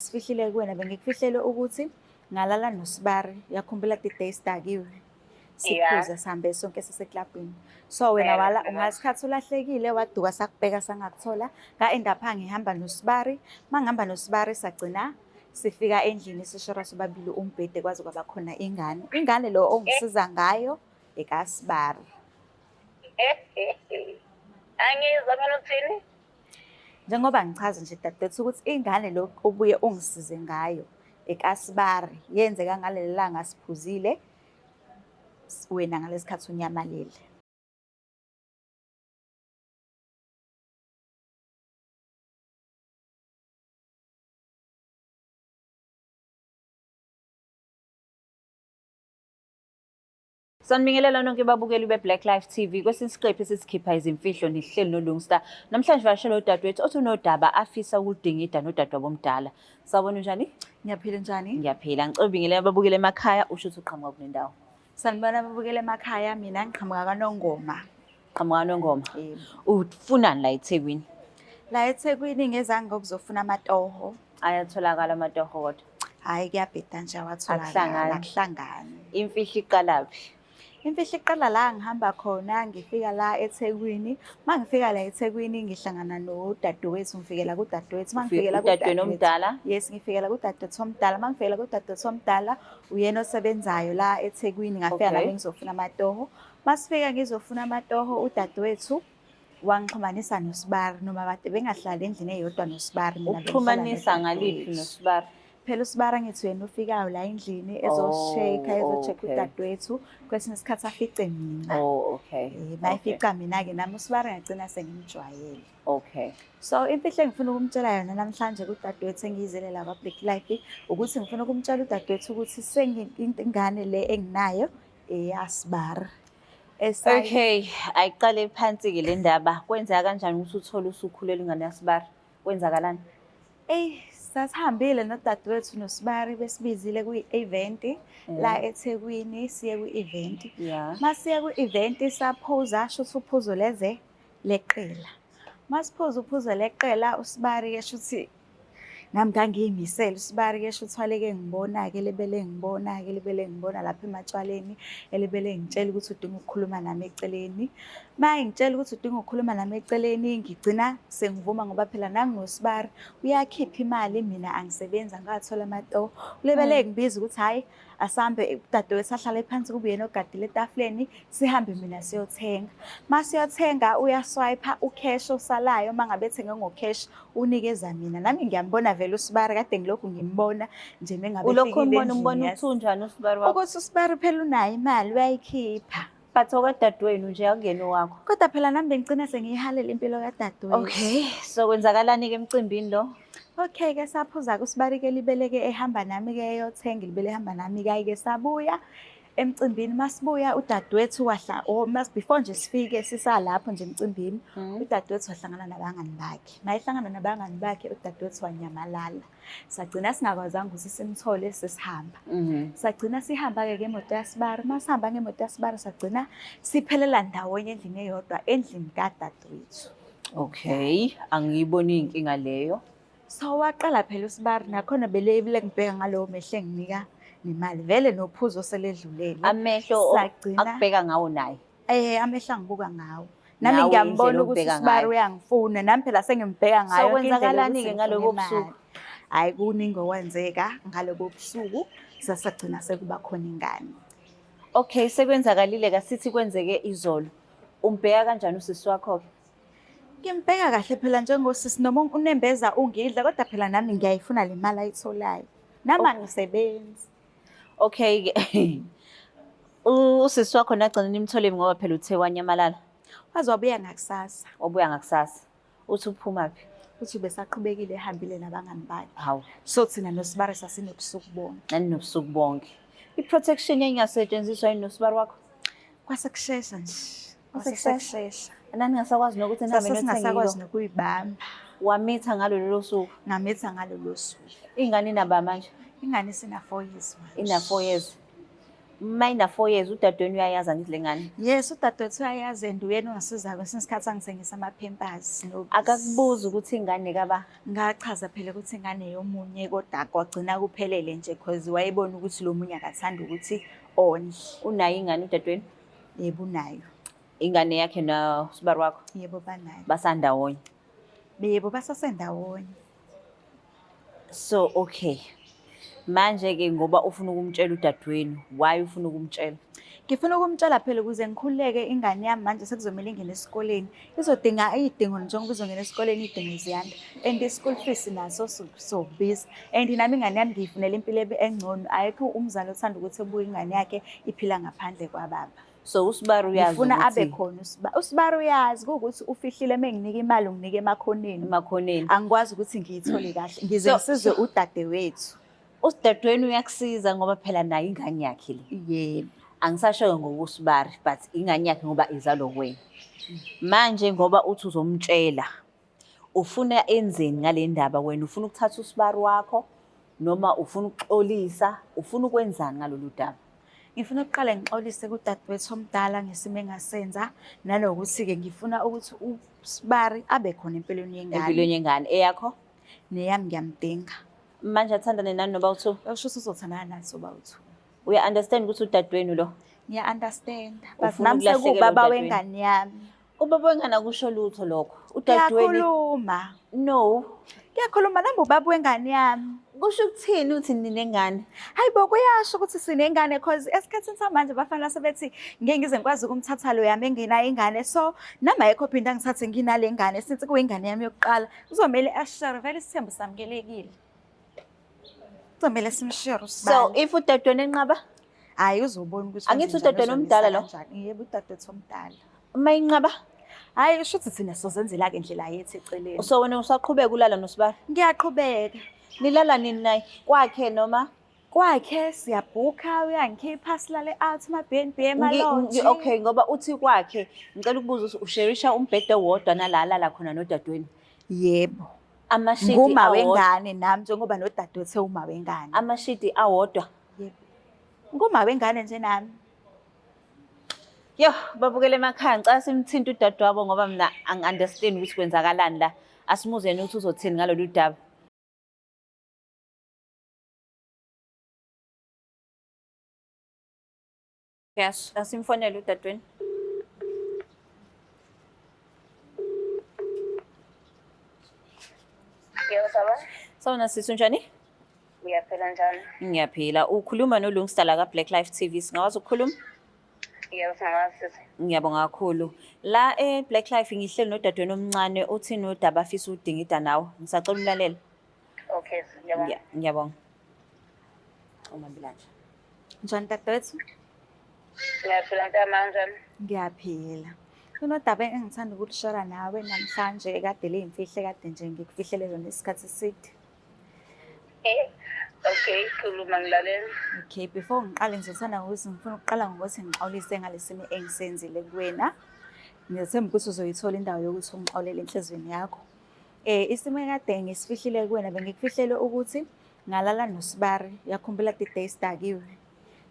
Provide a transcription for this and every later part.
Sifihlile kuwena bengikufihlele ukuthi ngalala noSibari uyakhumbula the day sidakiwe siphuza sihambe sonke siseklabhini so wena wala ungasikhathi ulahlekile waduka sakubheka sangakuthola nga-end up ngihamba noSibari mangihamba noSibari sagcina sifika endlini sishora sobabili umbhede kwaze kwaba khona ingane ingane lo ongisiza ngayo ekaSibari. Angizwa mina uthini? Njengoba ngichaza nje dadewethu ukuthi ingane lo obuye ungisize ngayo ekasibari yenzeka ngaleli langa siphuzile wena ngalesikhathi unyamalele. Sanibingelela nonke babukeli be-Black Life TV. Kwesinye isiqephu esisikhipha izimfihlo nihleli noLungsta. Namhlanje vashela udadewethu othi unodaba afisa ukudingida nodadewabo omdala. Sawubona unjani? Ngiyaphila njani? Ngiyaphila. Ngicela ubingelele ababukeli emakhaya usho ukuthi uqhamuka kule ndawo. Sanibona ababukeli emakhaya, mina ngiqhamuka kaNongoma. Qhamuka kaNongoma. Yebo. Ufunani la eThekwini? La eThekwini ngezange ngokuzofuna amatoho. Ayatholakala amatoho kodwa. Hhayi kuyabheda nje awatholakala, akuhlangani. Imfihlo iqalaphi? Imfihlo iqala la ngihamba khona ngifika la eThekwini. Uma ngifika la eThekwini ngihlangana nodadewethu, ngifikela kudadewethu. Uma ngifikela kudadewethu omdala? Yes, ngifikela kudadewethu omdala. Uma ngifikela kudadewethu omdala uyena osebenzayo la eThekwini, ngafika nami ngizofuna amatoho. Masifika ngizofuna amatoho udadewethu wangixhumanisa noSibari noma kade bengahlali endlini eyodwa noSibari mina Ukuxhumanisa ngaliphi noSibari? Phela uSibari angithi wena ufikayo la endlini ezosheka oh, ezo-check okay. udadewethu kwesinye isikhathi afice mina. Oh okay. Eh, mayifica mina-ke nami uSibari ngagcina sengimjwayele. Okay. So imfihlo engifuna ukumtshela yona namhlanje kudadewethu engiyizele la kwa-Black Life ukuthi ngifuna ukumtshela udadewethu ukuthi sengingane le enginayo eyasibari. Okay, ayiqale phansi-ke le ndaba. Kwenzeka kanjani ukuthi uthole usukhulelwe ingane yaSibari? Kwenzakalani? Eyi, sasihambile nodadewethu noSibari besibizile kwi-event la eThekwini siye kwi-event. Yeah. Masiye kwi-event saphuza, shuthi uphuzo leze leqela. Masiphuza uphuzo leqela uSibari-ke shuthi Nami ngangiyimisele usibari-ke shuthi waleke ngibona-ke elibele ngibona-ke elibele ngibona lapha ematshwaleni elibele ngitshela ukuthi udinga ukukhuluma nami eceleni. Uma engitshela ukuthi udinga ukukhuluma nami eceleni ngigcina sengivuma ngoba phela nanginosibari uyakhipha imali mina angisebenzi angikathola amatoho. Ulibele ngibiza ukuthi hhayi asambe udadewethu ahlale phansi kube uyena ogadile etafuleni sihambe mina siyothenga. Uma siyothenga uyaswayipha u-cash osalayo uma ngabe ethenge ngo-cash unikeza mina. Nami ngiyambona vele usibari kade ngilokhu ngimbona nje mengabe Ulokhu umbona umbona ukuthi unjani usibari wakho? Ukuthi usibari phela unayo imali uyayikhipha. But okadadewenu nje akungena owakho. Kodwa phela nami bengigcina sengiyihalela impilo kadadewethu. Okay, so kwenzakalani-ke emcimbini lo? Okay ke saphuza-ke uSibari-ke libeleke ehamba nami-ke eyothenga ilibele ehamba nami-ke ayi-ke sabuya emcimbini masibuya udadewethu wahla oh mas before nje sifike sisalapho nje emcimbini udadewethu wahlangana nabangani bakhe mayehlangana nabangani bakhe udadewethu wanyamalala sagcina singakwazanga ukuthi simthole sesihamba sagcina sihamba-ke ngemoto yasibari masihamba ngemoto yasibari sagcina siphelela ndawonye endlini eyodwa endlini kadadewethu. Okay, angiyiboni inkinga leyo. So waqala phela usibari nakhona belebile ngibheka ngalowo mehlo enginika nemali vele nophuzo seledlulele. Amehlo sagcina akubheka ngawo naye. Eh amehlo angibuka ngawo. Nami ngiyambona ukuthi usibari uyangifuna nami phela sengimbheka ngayo. So kwenzakalani-ke ngalobo busuku? Hayi kuningi okwenzeka ngalobo busuku sasagcina sekuba khona ingane. Okay, sekwenzakalile kasithi kwenzeke izolo. Umbheka kanjani usisi wakho-ke? Ngimbheka kahle phela njengosisi noma unembeza ungidla kodwa phela nami ngiyayifuna le mali ayitholayo. Nami angisebenzi. Okay-ke. Usisi wakho nagcina nimthole ngoba phela uthe wanyamalala. Waze wabuya ngakusasa. Wabuya ngakusasa. Uthi uphumaphi? Uthi ubesaqhubekile ehambile nabangani bakhe. Hawu. So thina noSibari sasinobusuku bonke. Naninobusuku bonke. I-protection yayingasetshenziswa yini noSibari wakho? Kwase kushesha nje. Kwase kushesha. Naningasakwazi nokuthi nihambe niyothenga Sasingasakwazi nokuyibamba. Wamitha ngalo lolo suku? Ngamitha ngalolo suku. Ingane inaba manje? Ingane isina 4 years manje. Ina 4 years. Mayina 4 years, udadewenu uyayazi angithi le ngane? Yes, udadewethu uyayazi and uyena ongisiza kwesinye isikhathi angithengisa ama-Pampers nobisi. Akakubuzi ukuthi ingane kaba? Ngachaza phela ukuthi ingane yomunye, kodwa kwagcina kuphelele nje cause wayebona ukuthi lo munye akathandi ukuthi ondle. Unayo ingane udadewenu? Yebo, unayo. Ingane yakhe nosibari wakho? Yebo, banayo. Basandawonye? Yebo, basasendawonye. So okay. Manje-ke ngoba ufuna ukumtshela udadewenu, why ufuna ukumtshela? Ngifuna ukumtshela phela ukuze ngikhululeke. Ingane yami manje sekuzomele ingene esikoleni. Izodinga iy'dingo, njengoba izongena esikoleni iy'dingo ziyanda. And i-school fees naso sobiza. And nami ingane yami ngiyifunela impilo engcono. Ayikho umzali othanda ukuthi ebuke ingane yakhe iphila ngaphandle kwababa. So usibari uyazi Ngifuna abe ukuthi khona usibari uyazi kuwukuthi ufihlile, uma nginika imali unginika emakhoneni. Emakhoneni. Angikwazi ukuthi ngiyithole kahle. Ngize ngisizwe udadewethu. Usidadewenu uyakusiza ngoba phela nayo ingane yakhe le. Yebo. Angisasho ngokusibari, but ingane yakhe ngoba izalwa kuwena. Manje ngoba uthi uzomtshela, ufuna enzeni ngale ndaba wena? Ufuna ukuthatha usibari wakho noma ufuna ukuxolisa? Ufuna ukwenzani ngalolu daba? Ngifuna ukuqale ngixolise kudadewethu omdala ngesimo engasenza, nanokuthi-ke ngifuna ukuthi usibari abe khona empilweni yengane. Empilweni yengane eyakho? Neyami ngiyamdinga. Manje athandane nani noba u-two? Okusho ukuthi uzothandana nathi soba u-two. Uya-understand ukuthi udadewenu lo? Ngiya-understand. But Ufuna nami ukulahlekelwa sekuwubaba udadewenu. wengane yami. Ubaba wengane akusho lutho lokho. Udadewenu. Kuyakhuluma. No. Kuyakhuluma, nami ubaba wengane yami. Kusho ukuthini uthi ninengane? Hayi bo, kuyasho ukuthi sinengane cause esikhathini samanje bafana sebethi ngeke ngize ngikwazi ukumthatha lo yami engenayo ingane, so nami ayikho phinda ngithathe nginale ngane, since kuyingane yami yokuqala kuzomele ashere vele, isithembu samukelekile, kuzomele simshere So usibali. if udadewenu enqaba? Hhayi, uzobona ukuthi Angithi wenzenjani, udadewenu uzomisa omdala lo? kanjani. Yebo, udadewethu omdala. Uma inqaba? Hhayi, kusho ukuthi thina sozenzela-ke indlela yethu eceleni. So wena usaqhubeka ulala nosibari? Ngiyaqhubeka. Nilala nini naye? Kwakhe noma? Kwakhe, siyabhukha, uyangikhipha silale out ama-B&B, ema-lodge. Okay, ngoba uthi kwakhe, ngicela ukubuza ukuthi usherisha umbhede owodwa nala alala khona nodadewenu? Yebo. Amashidi Nguma awodwa? wengane nami, njengoba nodadewethu ewuma wengane. Amashidi awodwa? Yebo. Nguma wengane nje nami. Yo, babukele emakhaya, ngicela simthinte udadewabo ngoba mina angi-understand ukuthi kwenzakalani la. Asimuzwe yena ukuthi uzothini ngalolu daba. Yes, asimfonele udadewenu. Yebo, sawubona. Sawubona sisi, unjani? Ngiyaphila, njani? Ngiyaphila. Ukhuluma noLungsta la ka-Black Life TV. Singakwazi ukukhuluma? Yebo, singakwazi sisi. Ngiyabonga kakhulu. La e-Black Life ngihleli nodadewenu omncane uthi nodaba afisa udingida nawe. Ngisacela umlalele. Okay, sisi, ngiyabonga. Ngiyabonga. Umambila nje. Njani dadewethu? Ngiyaphila ntama, njani? Ngiyaphila. Kunodaba engithanda ukulushera nawe namhlanje ekade liyimfihlo, ekade nje ngikufihlele lona isikhathi eside. Okay, khuluma, ngilalela. Okay, before ngiqale ngizothanda ukuthi ngifuna ukuqala ngokuthi ngixolise ngalesimo engisenzile kuwena. Ngiyathemba ukuthi uzoyithola indawo yokuthi ungixolele enhliziyweni yakho. Isimo ekade ngisifihlile kuwena, bengikufihlele ukuthi ngalala noSibari, uyakhumbula the day sidakiwe?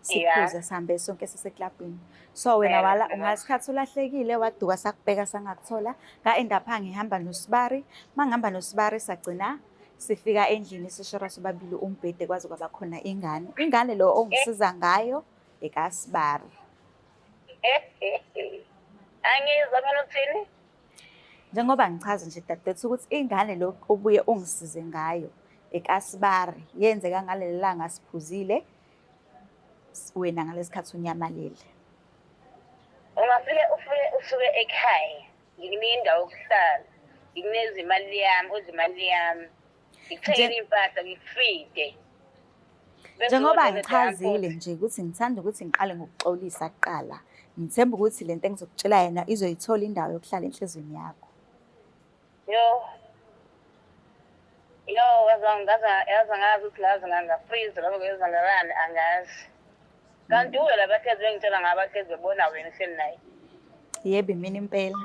Siphuza sihambe sonke siseklabhini. So wena wala ngasikhathi ulahlekile, waduka, sakubheka sangakuthola. Nga-end up ngihamba noSibari. Mangihamba noSibari sagcina sifika endlini sishera sobabili umbhede, kwaze kwaba khona ingane. Ingane lo ongisiza ngayo ekaSibari. Angizwa mina, uthini? Njengoba ngichaza nje dadewethu ukuthi ingane lo obuye ungisize ngayo ekaSibari, yenzeka ngaleli langa siphuzile, wena ngalesi khathi unyamalele. Ungafike ufike usuke ekhaya, ngikunika indawo yokuhlala, ngikunikeza imali yami, udle imali yami, ngikuthengele iy'mpahla, ngikufide. Bese Njengoba uzothatha ngichazile nje ukuthi ngithanda ukuthi ngiqale ngokuxolisa kuqala. Ngithemba ukuthi lento engizokutshela yona izoyithola indawo yokuhlala enhliziyweni yakho. Yo. Yo, yazi ngaze yazi ngazi ukuthi ngaze ngangafreeze noma kwenzakalani, angazi. Kanti uwe la bahlezi bengitshela ngabo, bahlezi bebona wena uhleli naye. Yebo, imina impela.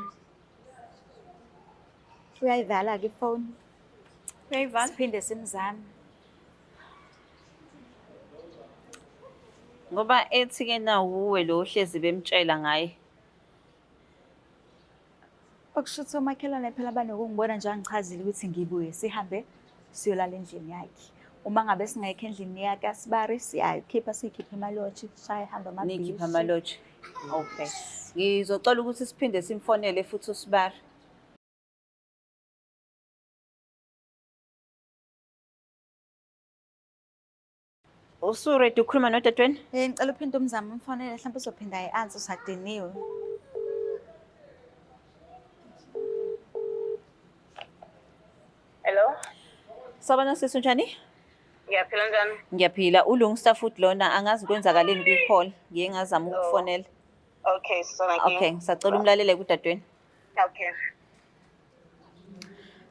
Uyayivala-ke ifoni. Uyayivala? Siphinde simzame. Ngoba ethi-ke na wuwe lo ohlezi bemtshela ngaye. Okusho ukuthi omakhelwane phela banokungibona nje angichazile ukuthi ngibuye sihambe siyolala endlini yakhe. Uma ngabe singekho endlini yakhe asibari siyayikhipha siyikhiphe emaloji, shaye hamba amabhishi. Nikhipha amaloji. Okay. Ngizocela ukuthi siphinde simfonele futhi usibari. Usu-ready ukukhuluma nodadewenu? Eh ngicela uphinde umzamo umfonele mhlawumbe uzophinda ayi-answer usadiniwe. Hello? Sawubona sisi unjani? Ngiyaphila njani? Ngiyaphila. ULungsta futhi lona angazi kwenzakaleni kwi-call. Ngiye ngazama ukukufonela. Okay, sisona nkinga. Okay, ngisacela umlalele kudadewenu. Okay.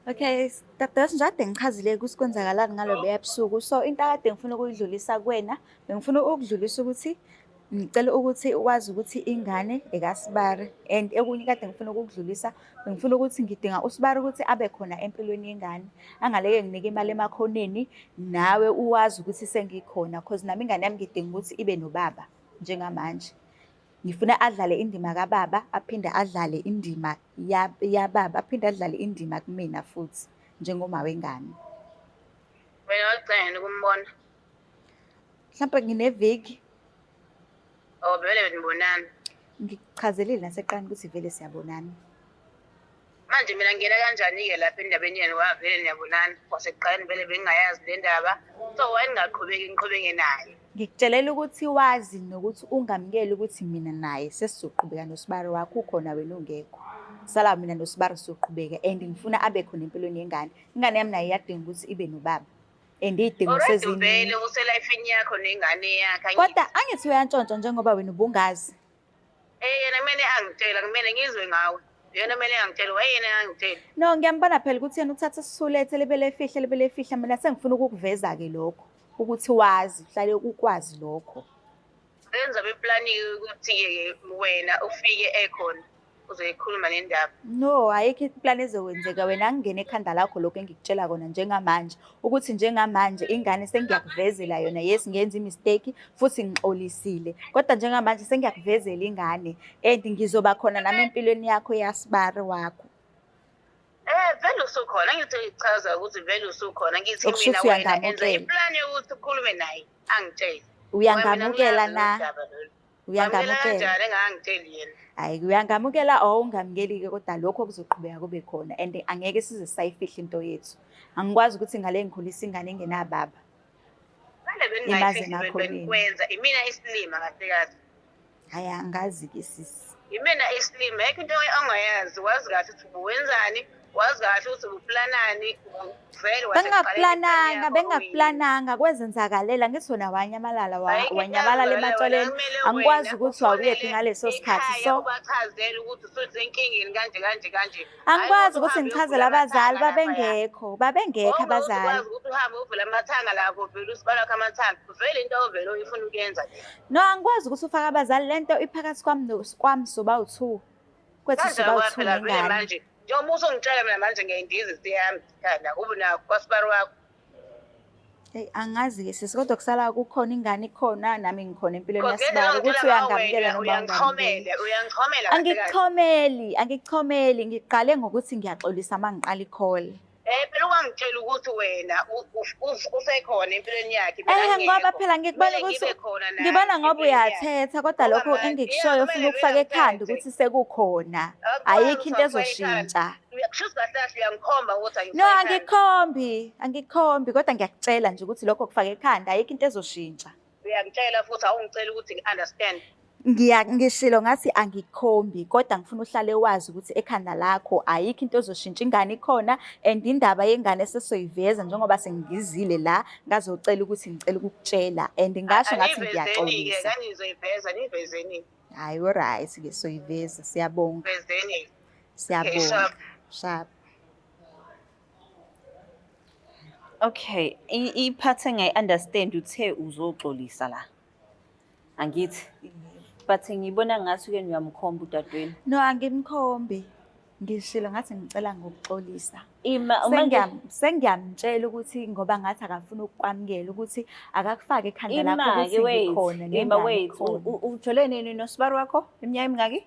Okay, dadewethu nje kade ngichazile ukuthi kwenzakalani ngalobuya busuku. So into akade ngifuna ukuyidlulisa kuwena, bengifuna ukudlulisa ukuthi ngicela ukuthi wazi ukuthi ingane ekasibari and okunye kade ngifuna ukukudlulisa, bengifuna ukuthi ngidinga usibari ukuthi abe khona empilweni yengane. Angaleke nginike imali emakhoneni, nawe uwazi ukuthi sengikhona cause nami ingane yami ngidinga ukuthi ibe nobaba njengamanje. Ngifuna adlale indima kababa, aphinde adlale indima yababa, aphinde adlale indima kumina futhi njengoma wengane. Wena wagcina yini ukumbona? Mhlawumbe ngineviki. Oh, vele benibonana. Ngikuchazelile naseqani ukuthi vele siyabonana. Manje mina ngingena kanjani-ke lapha endabeni yenu ngoba vele niyabonana. Kwasekuqaleni vele bengingayazi le ndaba. So why ningaqhubeki ngiqhubeke naye? Ngikutshelela ukuthi wazi nokuthi ungamukeli ukuthi mina naye sesizoqhubeka nosibari wakho ukhona wena ungekho. Sala mina nosibari sizoqhubeka and ngifuna abe khona empilweni yengane. Ingane yami nayo iyadinga ukuthi ibe nobaba. And iy'dingo Already seziningi. vele uselifini yakho nengane yakhe. Angithi- Kodwa angithi uyantshontsha njengoba wena ubungazi. Eh yena kumele angitshela, kumele ngizwe ngawe. Yena kumele angitshele, wayena angitshele. No, ngiyambona phela ukuthi yena uthatha isisulethe libe lefihla libe lefihla. Mina sengifuna ukukuveza-ke lokho ukuthi wazi, uhlale ukwazi lokho. Benza beplani ukuthi-ke wena ufike ekhona uzoyikhuluma le ndaba. No, ayikho iplani ezokwenzeka. Wena angingene ekhanda lakho lokho engikutshela kona njengamanje. Ukuthi njengamanje ingane sengiyakuvezela yona. Yes, ngenza i-mistake futhi ngixolisile. Kodwa njengamanje sengiyakuvezela ingane and ngizoba khona nami empilweni yakho yasibari wakho. Eh vele usukhona ngithi chaza ukuthi vele usukhona ngithi Okusho mina ukuthi wena enza uyangamukela. iplani yokuthi ukhulume naye angitshele. Uyangamukela na? Uyangamukela Uyangamukela. kanjani engangitsheli yena? Hhayi, uyangamukela or ungamukeli-ke kodwa lokho kuzoqhubeka kube khona and angeke size sisayifihle into yethu. Angikwazi ukuthi ngale ngikhulisa ingane engenababa. Vele Imazi bengingayifihli emakhoneni. bengikwenza imina isilima kahle kahle. Hhayi, angazi-ke sisi. Imina isilima ayikho into ongayazi wazi kahle ukuthi ubuwenzani wazi kahle ukuthi ubuplanani vele Bengingakuplananga, bengingakuplananga kwezenzakalela ngithi wena wanyamalala wanyamalala ematshwaleni. Angikwazi ukuthi wawuyephi ngaleso sikhathi so ubachazele ukuthi ususenkingeni kanje kanje kanje. angikwazi ukuthi ngichazele abazali babengekho, babengekho abazali. Ukwazi ukuthi uhambe uvule amathanga lapho vele usibala wakho amathanga vele into ovele uyifuna ukuyenza le. No, angikwazi ukuthi ufake abazali lento iphakathi kwami kwami soba u-two. Kwethu Manje soba u-two phela vele nengane. manje njengoba usungitshela mina manje ngiyayindiza isiyami khanda kube nakho kwasibari wakho. Eyi, angazi-ke sisi kodwa kusala kukhona ingane ikhona nami ngikhona empilweni Because ngendlela yasibari ukuthi ongitshela ngayo uyangamukela wena noma ungamukeli. uyangichomela uyangichomela kahle kahle. Angikuchomeli, angikuchomeli, ngiqale ngokuthi ngiyaxolisa uma ngiqala i-call. Eh phela ungangitshela ukuthi wena usekhona empilweni yakhe mina Eh ngoba ngingekho. phela ngikubona Kumele ukuthi ngibe khona nami ngibona ngoba empilweni yakhe. uyathetha kodwa Ngoba lokho manje engikushoyo yeah ufuna kumele ukufaka vele ekhanda ngithethe. ukuthi sekukhona. Akukwazi Ayikho ukuthi into awufake ekhanda. ezoshintsha. Kusho ukuthi kahle kahle uyangikhomba ukuthi No, angifake ekhanda. angikhombi, angikhombi kodwa ngiyakutshela nje ukuthi lokho kufaka ekhanda ayikho into ezoshintsha. Uyangitshela futhi awungicela ukuthi ngi-understand. Ngiya ngishilo ngathi angikhombi kodwa ngifuna uhlale wazi ukuthi ekhanda lakho ayikho into ezoshintsha ingane ikhona and indaba yengane sesizoyiveza njengoba sengizile la ngazocela ukuthi ngicela ukukutshela and ngasho ngathi Aniyivezeni-ke, ngiyaxolisa. kanizoyiveza, niyivezeni. Hhayi u-right ke soyiveza siyabonga. Vezeni. Okay, Siyabonga. sharp. Sharp. Okay, i-part engayi-understand uthe uzoxolisa la. Angithi? But ngibona ngathi ke uyamkhomba udadewenu. No, angimkhombi. Ngishilo ngathi ngicela ngokuxolisa. Ima manje Sengiyamtshela ukuthi ngoba ngathi akafuni ukukwamukela ukuthi akakufake ekhanda lakho ima-ke ukuthi wait, ngikhona ima nengane wait. ikhona. Ujole nini nosibari wakho? Iminyaka emingaki?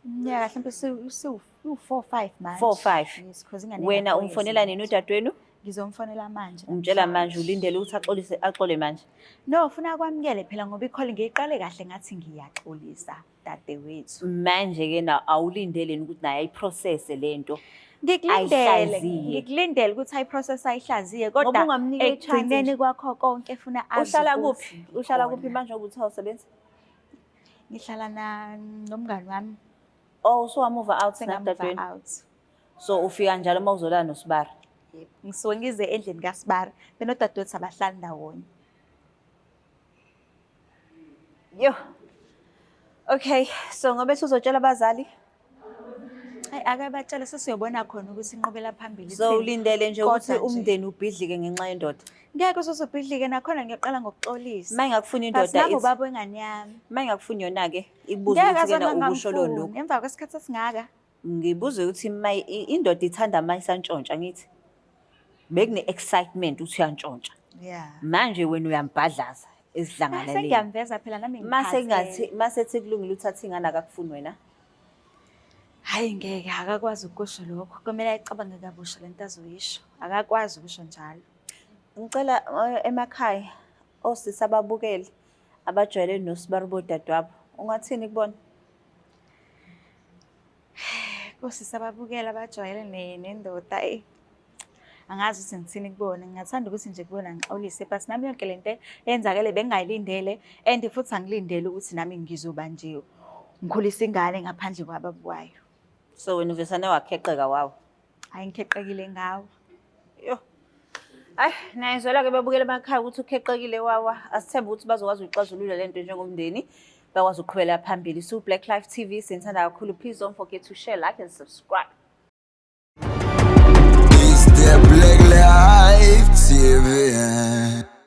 Iminyaka mhlawumbe siwu-four five manje. 4 5. Yes, 'cause ingane Wena ina-4 years umfonela nini manje. udadewenu? Ngizomfonela manje. Umtshela manje namhlanje. ulindele ukuthi axolise axole manje. No, ufuna kwamukele phela ngoba ikholi ngiyiqale kahle ngathi ngiyaxolisa dadewethu. Manje-ke na awulindele yini ukuthi naye ayiprocesse lento? Ngikulindele, Ayihlaziye. ngikulindele ukuthi ayiprocess ayihlaziye Ngoba kodwa ungamnika i-chance ekugcineni nje. kwakho konke funa azi Uhlala ukuthi kuphi? Uhlala kuphi ngikhona. manje ukuthi awusebenzi? Ngihlala na nomngani wami. Oh, usuwa-move out Senga-move nadadewenu. out. So ufika njalo uma uzolala nosibari. Yebo. Ngisuke ngize endlini kaSibari, benodadewethu abahlali ndawonye. Yo. Okay, so ngoba usuzotshela abazali, Hayi ake batshele sesiyobona khona ukuthi inqubela phambili so ithini. ulindele nje ukuthi Kodwa nje- umndeni ubhidlike ngenxa yendoda. Ngeke uzozobhidlike nakhona ngiyoqala ngokuxolisa. Uma ingakufuni But indoda nabo ithi, baba wengane yami. uma ingakufuni yona-ke ikubuze Ngeke ukuthi azona kena ukusho ngamfuni. lokhu. Emva kwesikhathi esingaka. Ngibuze ukuthi indoda ithanda uma isantshontsha ngithi. Bekune-excitement ukuthi uyantshontsha. Yeah. Manje wena uyambhadlaza esidlangalaleni. Sengiyamveza phela nami Mase ngiphathele. ngathi mase ethi kulungile uthathe ingane akakufuni wena. Hhayi ngeke akakwazi ukusho lokho. Kumele ayicabange kabusha lento azoyisho. Akakwazi ukusho njalo. Ngicela emakhaya osisi ababukele abajwayele nosibari bodadewabo. Ungathini kubona? Kosisi ababukela abajwayele nendoda eyi. Angazi ukuthi ngithini kubona. Ngingathanda ukuthi nje kubona ngixolise but nami yonke lento eyenzakele bengingayilindele and futhi angilindele ukuthi nami ngizoba nje ngikhulisa ingane ngaphandle kwababa wayo. So wena uvesane wakheqeka wawo. Hhayi ngikheqekile ngawo. Yo. Hayi, nayizwela-ke babukele emakhaya ukuthi ukheqekile wawa. Asithembe ukuthi bazokwazi ukuyixazulula le nto njengomndeni. Bakwazi ukuqhubela phambili. So Black Life TV sinithanda kakhulu. Please don't forget to share, like and subscribe. It's the Black Life TV.